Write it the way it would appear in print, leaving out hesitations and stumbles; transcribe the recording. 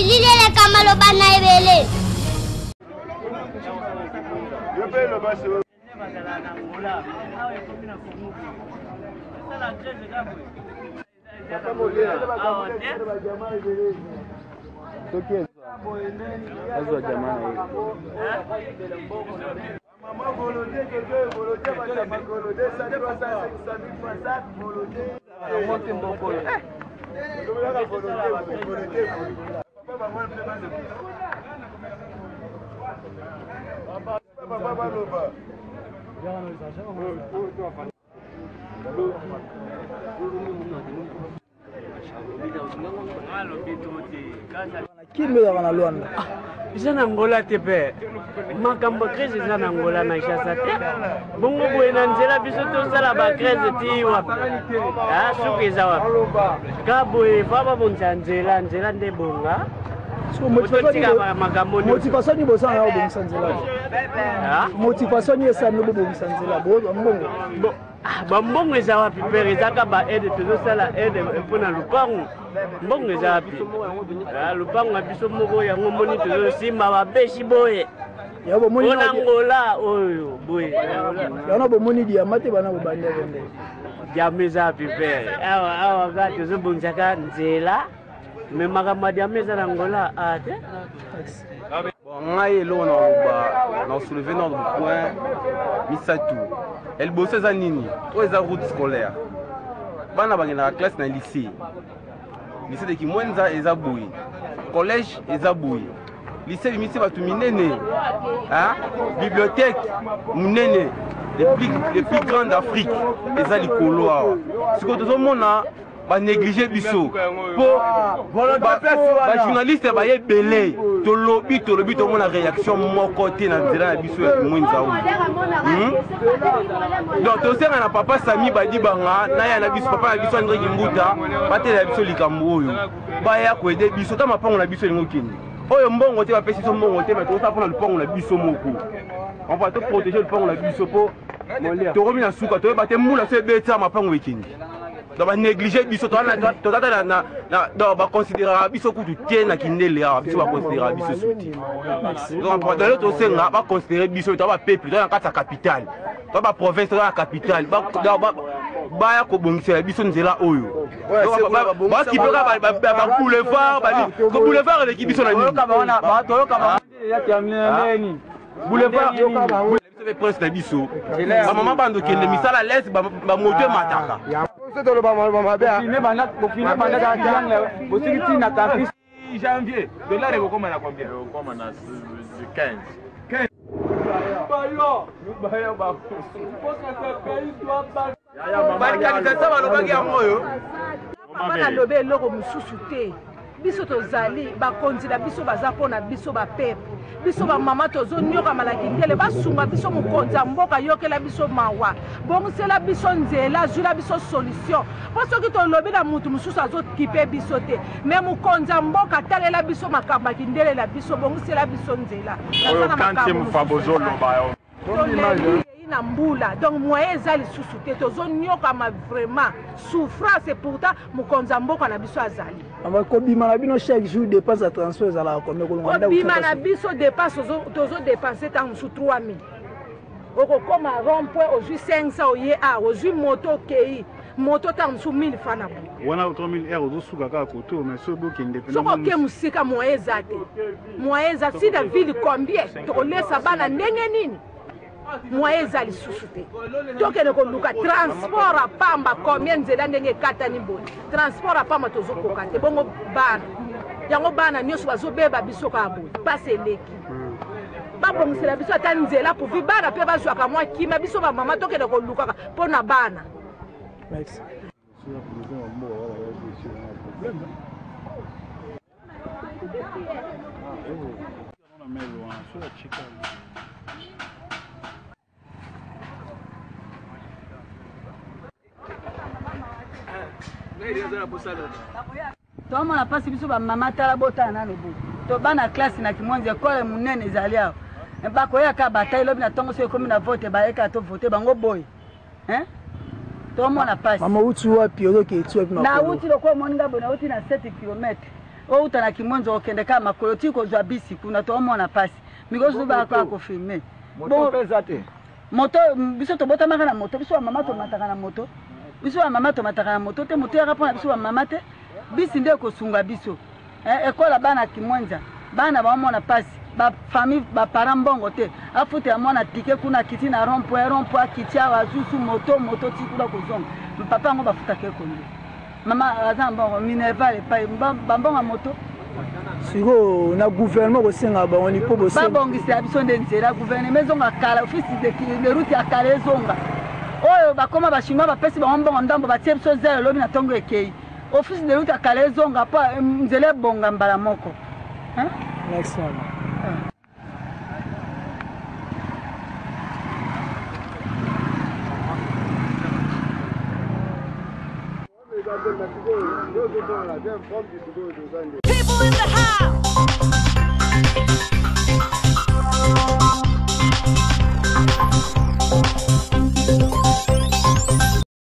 Bilili eleka maloba na ebele. Soki azwa jama na ye. Kimbe ezalaka na Luanda. Ah, eza na Angola te pe makambo crise eza na Angola na Kinshasa te bongo boye na nzela biso tosala ba crise ti wapi ah, suki eza wapi ka boye fa babongisa nzela nzela nde bonga motivation nini bosala na kobongisa nzela ah? motivation nini esali bobongisa nzela bozwa mbongo Ah, bambongo eza wapi pere eza ka ba aide tozosala aide mpo na lupangu mbongo eza wapi ah, lupangu ya biso moko yango moni tozosimba babeshi boye mpona ngola oyo boye yango bomoni diama te bana bobandi yango diama eza wapi pere awa awa kaka tozobongisaka nzela me makambo ya diama eza na ngola a ah, te Bon, ngai eloko na koloba na soulever nord point misato ya liboso eza nini oyo eza route scolaire bana bakendaka classe na lycée lycée de kimwenza eza boye collège eza boye lycée ebimisi bato minene bibliothèque monene le plus grand d'afrique eza likolo awa sikoyo tozomona ba néglige biso po bajournaliste baye ebele tolobi tolobi tomona réaction moko te na nzela na biso ya kimwenza oyo hmm? donc tosenga na papa sami badibanga na ya na biso papa na biso andre kimbuta batelela biso likambo oyo baya koede biso ta mapango na biso elingi okende oyo mbongo te bapesi biso mbongo te me tozosala mpo na lupango na biso moko enfin toprotege lupango na biso mpo tokomi na suka toyeba te mbula so ebeti mapango ekende donc banéglige biso tozata donc baconsideraka biso kutu te na kindele awa biso baconsideraka biso su te donc lelo tosenga baconsidere biso toza bapeuple toza na kati ya capitale toza baprovince toza na capitale baya kobongisela biso nzela oyo bakipe kaka baboulevard boulevard eleki biso na nini boulevard Biso prince na biso. Ba mama bando kende misala lesi ba moto emataka. Biso toloba maloba mabe. Bofine banda bosiki ti na campus. Janvier, dollar ekokoma na combien? Ekokoma na 15. 15. Balkanisation balobaki yango oyo. Papa nalobi eloko mosusu te biso tozali bakonzi na biso baza mpo na biso bapeple biso bamama tozonyokama na kindele basunga biso mokonzi ya mboka yokela biso mawa bongisela biso nzela zwila biso solution mpo soki tolobi na motu mosusu azokipe biso te me mokonzi ya mboka atalela biso makambo ya kindele na biso bongisela biso nzela oyo kanti mufabozoloba Tolembi eyi na mbula donc moyen eza lisusu te tozoniokama vraiment souffrance et pourtant mokonzi ya mboka na biso azali. Mama kobima na bino chaque jour dépense ya transport ezalaka combien kolongwa ndako Kobima na biso dépense tozo dépenser ntango mosusu 3000 okokoma rond point ozwi 500 oye awa ozwi moto okei moto ntango mosusu 1000 francs na butu wana 3000 heure ozosuka kaka koto mais soki bokende soki oke mosika moyen eza te moyen eza si na ville combien tokolesa bana ndenge nini moyen eza lisusu te tokende koluka transport ya pamba combien nzela ndenge ekatani boye transport ya pamba tozokoka te bongo bana yango bana nyonso bazobeba biso kaka boye mpasi eleki babongisela biso ata nzela pourvu bana mpe bazwaka mwa kima biso bamama tokende kolukaka mpo na bana Merci. Tomona mpasi biso bamama tala botala nano bo to bana classe na kimwanzi ekole monene ezali awa bakoya kaka batai lobi na ntongo soki ekomi na vote bayeka to vote bango boye hein tomona pasi mama uti wapi ozoke eti wapi nauti lokola omoni nga boye nauti na 7 kilomètre. Outa na Kimwenza okende kaka makolo ti kozwa bisi kuna, toomona pasi. Mikolo mosusu bayaka kofilme. Moto mpe eza te. Moto, biso tobotamaka na moto, biso bamama tomataka na moto, biso bamama tomataka na moto te, moto eyaka mpona biso bamama te. Bisi nde ekosunga biso. Ekola bana Kimwenza, bana baomona pasi, bafamille baparent mbongo te, afutela mwana tike kuna, akiti na rond point, rond point akiti awa, azusu moto, moto ti kuna kozonga. Papa yango bafutaka ye combien? Mama aza na mbongo minerval epai bambongo ya moto. Sikoyo na gouvernement kosenga bango ni mpo babongisela biso nde nzela. Gouvernement ezonga kala, office de route ya kala ezonga. Oyo bakoma bachinois bapesi bango mbongo ndambo, batie biso zelo, elobi na ntongo ekei. Office de route ya kala ezonga mpo nzela ebonga mbala moko. Merci mama. People in the house.